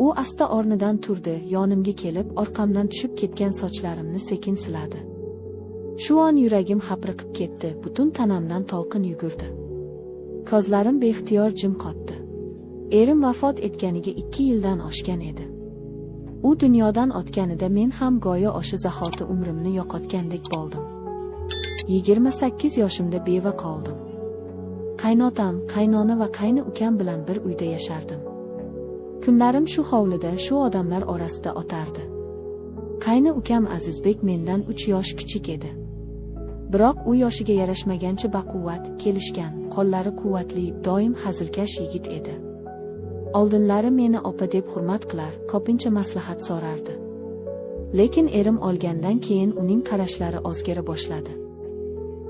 U asta o'rnidan turdi, yonimga kelib, orqamdan tushib ketgan sochlarimni sekin siladi. Shu on yuragim hapriqib ketdi, butun tanamdan to'lqin yugurdi. Ko'zlarim beixtiyor jim qotdi. Erim vafot etganiga 2 yildan oshgan edi. U dunyodan o'tganida men ham go'yo o'sha zahoti umrimni yo'qotgandek bo'ldim. 28 yoshimda beva qoldim. Qaynotam, qaynona va qayni ukam bilan bir uyda yashardim. Kunlarim shu hovlida, shu odamlar orasida o'tardi. Qayni ukam Azizbek mendan 3 yosh kichik edi. Biroq u yoshiga yarashmagancha baquvvat, kelishgan, qo'llari quvvatli, doim hazilkash yigit edi. Oldinlari meni opa deb hurmat qilar, ko'pincha maslahat so'rardi. Lekin erim olgandan keyin uning qarashlari o'zgara boshladi.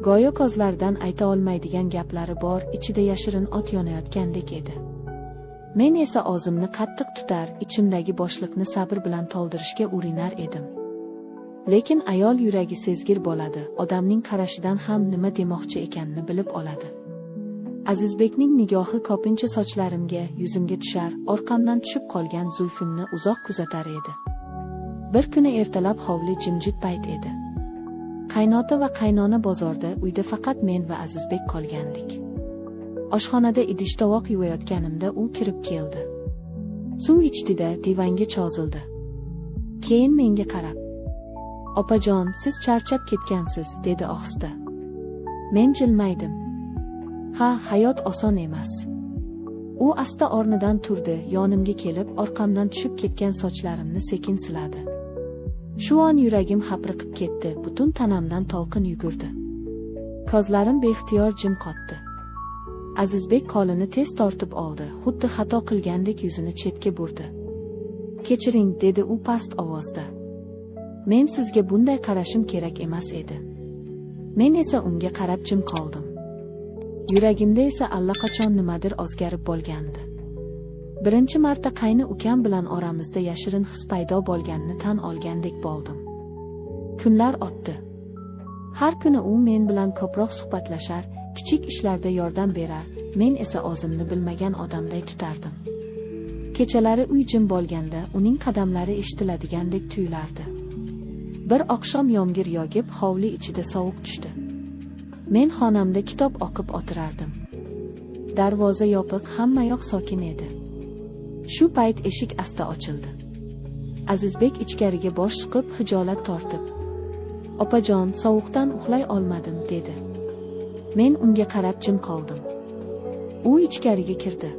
Go'yo ko'zlaridan ayta olmaydigan gaplari bor, ichida yashirin o't yonayotgandek edi. Men esa o'zimni qattiq tutar, ichimdagi bo'shliqni sabr bilan to'ldirishga urinar edim. Lekin ayol yuragi sezgir bo'ladi, odamning qarashidan ham nima demoqchi ekanini bilib oladi. Azizbekning nigohi ko'pincha sochlarimga, yuzimga tushar, orqamdan tushib qolgan zulfimni uzoq kuzatar edi. Bir kuni ertalab hovli jimjit payt edi. Qaynota va qaynona bozorda, uyda faqat men va Azizbek qolgandik. Oshxonada idish tovoq yuvayotganimda u kirib keldi. Suv ichdi-da, divanga cho'zildi. Keyin menga qarab, "Opajon, siz charchab ketgansiz," dedi ohista. Men jilmaydim. Ha, hayot oson emas. U asta o'rnidan turdi, yonimga kelib, orqamdan tushib ketgan sochlarimni sekin siladi. Shu on yuragim hapriqib ketdi, butun tanamdan to'lqin yugurdi. Ko'zlarim beixtiyor jim qotdi. Azizbek qo'lini tez tortib oldi, xuddi xato qilgandek yuzini chetga burdi. "Kechiring," dedi u past ovozda. "Men sizga bunday qarashim kerak emas edi." Men esa unga qarab jim qoldim. Yuragimda esa allaqachon nimadir o'zgarib bo'lgandi. Birinchi marta qayni ukam bilan oramizda yashirin his paydo bo'lganini tan olgandek bo'ldim. Kunlar o'tdi. Har kuni u men bilan ko'proq suhbatlashar, kichik ishlarda yordam berar, men esa o'zimni bilmagan odamday tutardim. Kechalari uy jim bo'lganda uning qadamlari eshitiladigandek tuyulardi. Bir oqshom yomg'ir yog'ib, hovli ichida sovuq tushdi. Men xonamda kitob o'qib o'tirardim. Darvoza yopiq, hamma yoq sokin edi. Shu payt eshik asta ochildi. Azizbek ichkariga bosh suqib, xijolat tortib, "Opajon, sovuqdan uxlay olmadim," dedi. Men unga qarab jim qoldim. U ichkariga kirdi.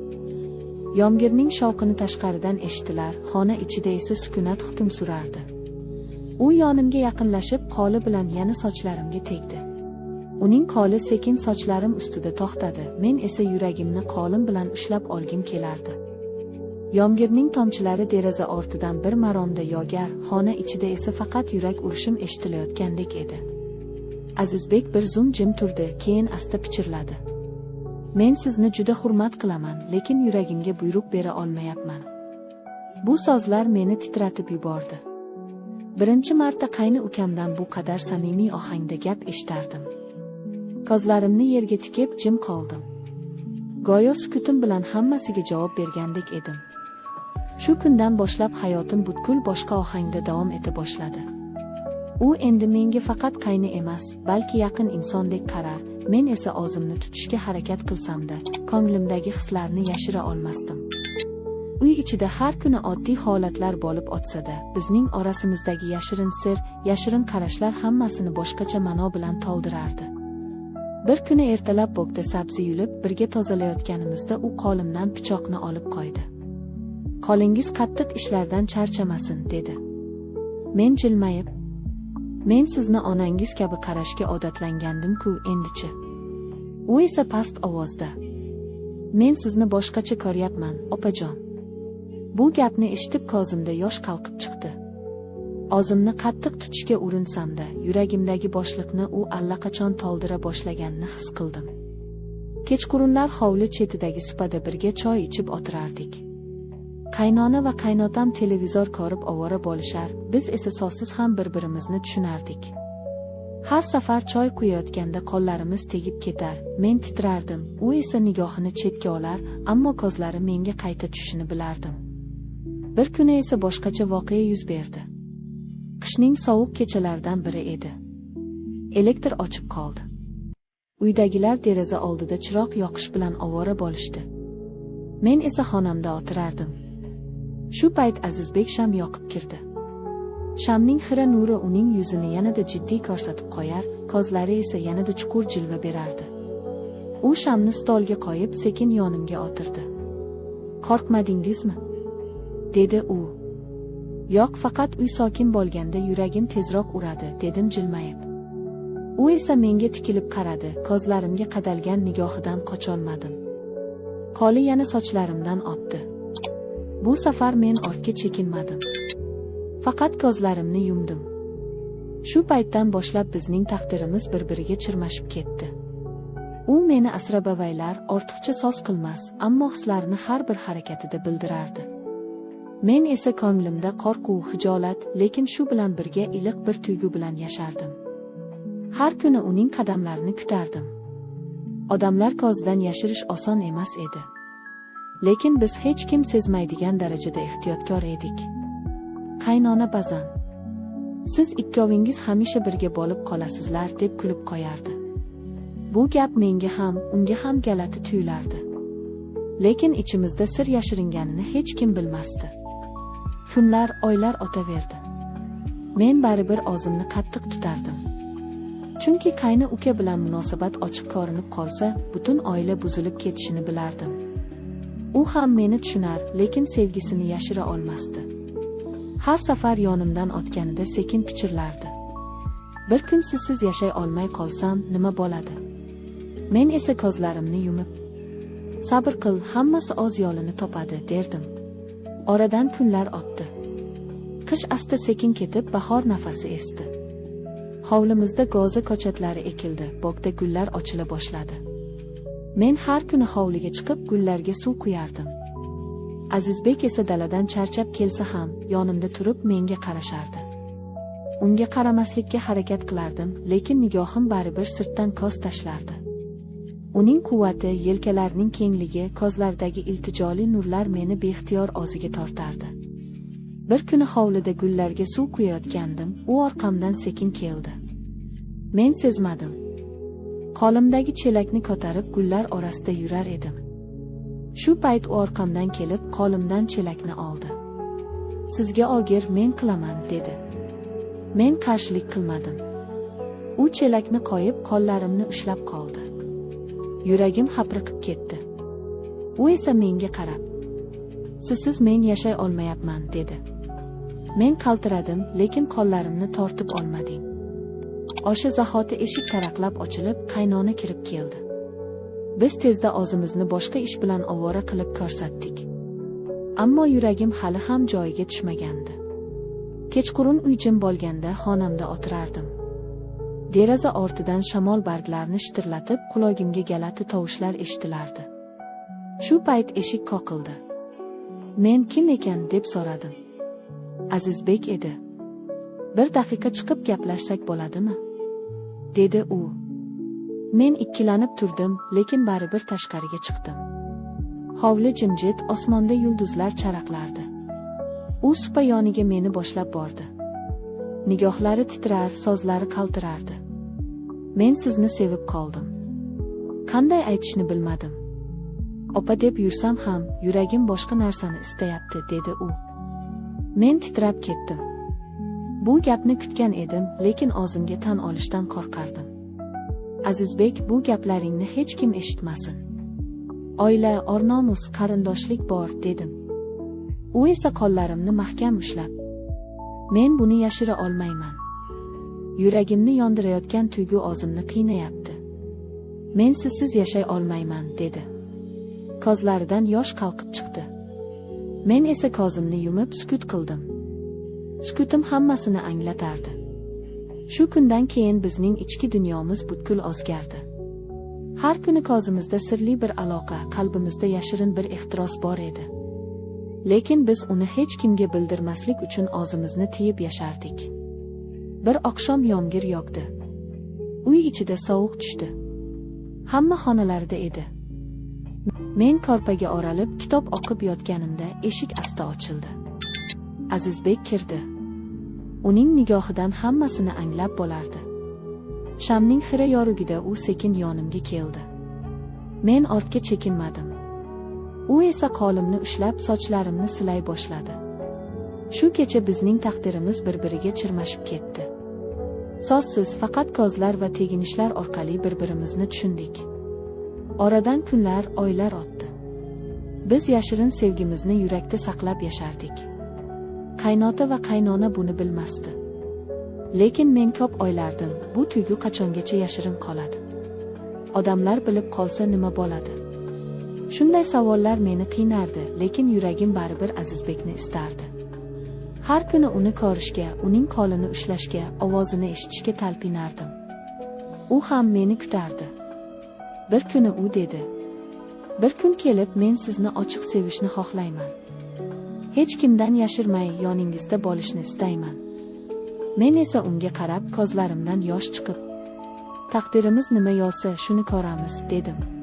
Yomg'irning shovqini tashqaridan eshitilar, xona ichida esa sukunat hukm surardi. U yonimga yaqinlashib, qo'li bilan yana sochlarimga tegdi. Uning qo'li sekin sochlarim ustida to'xtadi, men esa yuragimni qo'lim bilan ushlab olgim kelardi. Yomg'irning tomchilari deraza ortidan bir maromda yog'ar, xona ichida esa faqat yurak urishim eshitilayotgandek edi. Azizbek bir zum jim turdi, keyin asta pichirladi. "Men sizni juda hurmat qilaman, lekin yuragimga buyruq bera olmayapman." Bu so'zlar meni titratib yubordi. Birinchi marta qayni ukamdan bu qadar samimiy ohangda gap eshitardim. Ko'zlarimni yerga tikib jim qoldim. Go'yo sukutim bilan hammasiga javob bergandek edim. Shu kundan boshlab hayotim butkul boshqa ohangda davom eta boshladi. U endi menga faqat qayni emas, balki yaqin insondek qarar, men esa o'zimni tutishga harakat qilsam-da, ko'nglimdagi hislarni yashira olmasdim. Uy ichida har kuni oddiy holatlar bo'lib o'tsa-da, bizning orasimizdagi yashirin sir, yashirin qarashlar hammasini boshqacha ma'no bilan to'ldirardi. Bir kuni ertalab bokda sabzi yulib, birga tozalayotganimizda u qo'limdan pichoqni olib qo'ydi. "Qo'lingiz qattiq ishlardan charchamasin," dedi. Men jilmayib, "Men sizni onangiz kabi qarashga odatlangandim-ku, endichi." U esa past ovozda, "Men sizni boshqacha ko'ryapman, opajon." Bu gapni eshitib ko'zimda yosh qalqib chiqdi. O'zimni qattiq tutishga urinsam-da, yuragimdagi bo'shliqni u allaqachon to'ldira boshlaganini his qildim. Kechqurunlar hovli chetidagi supada birga choy ichib o'tirardik. Qaynona va qaynotam televizor ko'rib ovora bo'lishar, biz esa so'zsiz ham bir-birimizni tushunardik. Har safar choy quyayotganda qo'llarimiz tegib ketar, men titrardim, u esa nigohini chetga olar, ammo ko'zlari menga qayta tushishini bilardim. Bir kuni esa boshqacha voqea yuz berdi. Qishning sovuq kechalaridan biri edi. Elektr o'chib qoldi. Uydagilar deraza oldida chiroq yoqish bilan ovora bo'lishdi. Men esa xonamda o'tirardim. Shu payt Azizbek sham yoqib kirdi. Shamning xira nuri uning yuzini yanada jiddiy ko'rsatib qo'yar, ko'zlari esa yanada chuqur jilva berardi. U shamni stolga qo'yib, sekin yonimga o'tirdi. "Qo'rqmadingizmi?" dedi u. "Yo'q, faqat uy sokin bo'lganda yuragim tezroq uradi", dedim jilmayib. U esa menga tikilib qaradi, ko'zlarimga qadalgan nigohidan qocholmadim. Qo'li yana sochlarimdan otdi. Bu safar men ortga chekinmadim. Faqat ko'zlarimni yumdim. Shu paytdan boshlab bizning taqdirimiz bir-biriga chirmashib ketdi. U meni asrab avaylar, ortiqcha so'z qilmas, ammo hislarini har bir harakatida bildirardi. Men esa ko'nglimda qo'rquv, hijolat, lekin shu bilan birga iliq bir tuyg'u bilan yashardim. Har kuni uning qadamlarini kutardim. Odamlar ko'zidan yashirish oson emas edi. Lekin biz hech kim sezmaydigan darajada ehtiyotkor edik. Qaynona ba'zan, "Siz ikkovingiz hamisha birga bo'lib qolasizlar", deb kulib qo'yardi. Bu gap menga ham, unga ham g'alati tuyulardi. Lekin ichimizda sir yashiringanini hech kim bilmasdi. Kunlar, oylar o'taverdi. Men baribir o'zimni qattiq tutardim. Chunki qayni uka bilan munosabat ochiq ko'rinib qolsa, butun oila buzilib ketishini bilardim. U ham meni tushunar, lekin sevgisini yashira olmasdi. Har safar yonimdan o'tganida sekin pichirlardi. "Bir kun sizsiz yashay olmay qolsam, nima bo'ladi?" Men esa ko'zlarimni yumib, "Sabr qil, hammasi o'z yo'lini topadi", derdim. Oradan kunlar o'tdi. Qish asta sekin ketib, bahor nafasi esdi. Hovlimizda g'o'za ko'chatlari ekildi, bog'da gullar ochila boshladi. Men har kuni hovliga chiqib gullarga suv quyardim. Azizbek esa daladan charchab kelsa ham, yonimda turib menga qarashardi. Unga qaramaslikka harakat qilardim, lekin nigohim baribir sirtdan ko'z tashlardi. Uning quvvati, yelkalarining kengligi, ko'zlaridagi iltijoli nurlar meni beixtiyor o'ziga tortardi. Bir kuni hovlida gullarga suv quyayotgandim, u orqamdan sekin keldi. Men sezmadim. Qo'limdagi chelakni ko'tarib gullar orasida yurar edim. Shu payt u orqamdan kelib, qo'limdan chelakni oldi. "Sizga og'ir, men qilaman", dedi. Men qarshilik qilmadim. U chelakni qo'yib, qo'llarimni ushlab qoldi. Yuragim hapriqib ketdi. U esa menga qarab, "Sizsiz men yashay olmayapman", dedi. Men qaltiradim, lekin qo'llarimni tortib olmadim. O'sha zahoti eshik taraqlab ochilib, qaynona kirib keldi. Biz tezda o'zimizni boshqa ish bilan ovora qilib ko'rsatdik. Ammo yuragim hali ham joyiga tushmagandi. Kechqurun uy jim bo'lganda xonamda o'tirardim. Deraza ortidan shamol barglarni shitirlatib, qulog'imga g'alati tovushlar eshitilardi. Shu payt eshik qoqildi. Men kim ekan deb so'radim. Azizbek edi. "Bir daqiqa chiqib gaplashsak bo'ladimi?" dedi u. Men ikkilanib turdim, lekin baribir tashqariga chiqdim. Hovli jimjit, osmonda yulduzlar charaqlardi. U supa yoniga meni boshlab bordi. Nigohlari titrar, so'zlari qaltirardi. "Men sizni sevib qoldim. Qanday aytishni bilmadim. Opa deb yursam ham, yuragim boshqa narsani istayapti", dedi u. Men titrab ketdim. Bu gapni kutgan edim, lekin o'zimga tan olishdan qo'rqardim. "Azizbek, bu gaplaringni hech kim eshitmasin. Oila, or-nomus, qarindoshlik bor", dedim. U esa qo'llarimni mahkam ushlab, "Men buni yashira olmayman. Yuragimni yondirayotgan tuyg'u o'zimni qiynayapti. Men sizsiz yashay olmayman", dedi. Ko'zlaridan yosh qalqib chiqdi. Men esa ko'zimni yumib sukut qildim. Sukutim hammasini anglatardi. Shu kundan keyin bizning ichki dunyomiz butkul o'zgardi. Har kuni ko'zimizda sirli bir aloqa, qalbimizda yashirin bir ehtiros bor edi. Lekin biz uni hech kimga bildirmaslik uchun o'zimizni tiyib yashardik. Bir oqshom yomg'ir yog'di. Uy ichida sovuq tushdi. Hamma xonalarida edi. Men ko'rpaga o'ralib kitob o'qib yotganimda eshik asta ochildi. Azizbek kirdi. Uning nigohidan hammasini anglab bo'lardi. Shamning xira yorug'ida u sekin yonimga keldi. Men ortga chekinmadim. U esa qo'limni ushlab sochlarimni silay boshladi. Shu kecha bizning taqdirimiz bir-biriga chirmashib ketdi. So'zsiz, faqat ko'zlar va teginishlar orqali bir-birimizni tushundik. Oradan kunlar, oylar o'tdi. Biz yashirin sevgimizni yurakda saqlab yashardik. Qaynota va qaynona buni bilmasdi. Lekin men ko'p o'ylardim, bu tuyg'u qachongacha yashirin qoladi? Odamlar bilib qolsa nima bo'ladi? Shunday savollar meni qiynardi, lekin yuragim baribir Azizbekni istardi. Har kuni uni ko'rishga, uning qo'lini ushlashga, ovozini eshitishga talpinardim. U ham meni kutardi. Bir kuni u dedi: "Bir kun kelib men sizni ochiq sevishni xohlayman. Hech kimdan yashirmay yoningizda bo'lishni istayman." Men esa unga qarab ko'zlarimdan yosh chiqib, "Taqdirimiz nima yozsa shuni ko'ramiz", dedim.